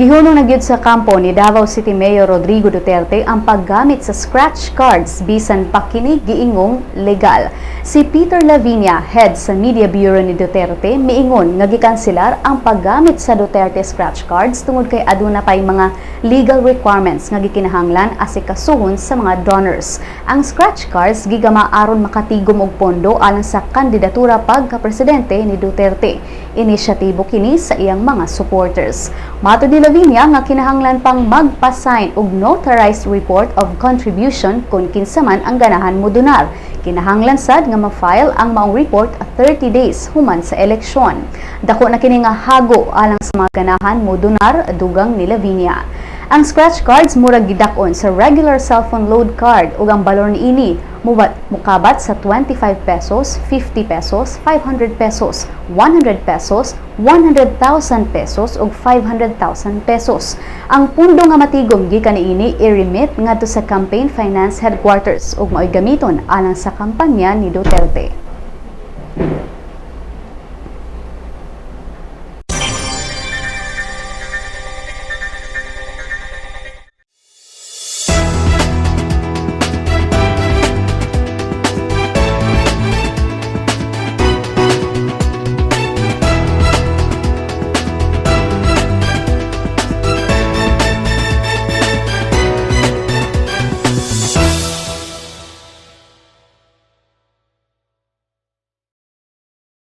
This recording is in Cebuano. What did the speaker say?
Gihunong na gyud sa kampo ni Davao City Mayor Rodrigo Duterte ang paggamit sa scratch cards bisan pa kini giingong legal. Si Peter Lavinia, head sa Media Bureau ni Duterte, miingon nga gikanselar ang paggamit sa Duterte scratch cards tungod kay aduna pay mga legal requirements nga gikinahanglan asikasuhon sa mga donors. Ang scratch cards gigama aron makatigom og pondo alang sa kandidatura pagka-presidente ni Duterte. Inisyatibo kini sa iyang mga supporters. Matod ni Lavinia nga kinahanglan pang magpa-sign og notarized report of contribution kung kinsa man ang ganahan mo donar. Kinahanglan sad nga ma-file ang maong report 30 days human sa eleksyon. Dako na kini nga hago alang sa mga ganahan mo donar, dugang ni Lavinia. Ang scratch cards murag gidak-on sa regular cellphone load card ug ang balor niini mukabat sa 25 pesos, 50 pesos, 500 pesos, 100 pesos, 100,000 pesos ug 500,000 pesos. Ang pundo nga matigom gikan niini i-remit ngadto sa Campaign Finance Headquarters ug mao'y gamiton alang sa kampanya ni Duterte.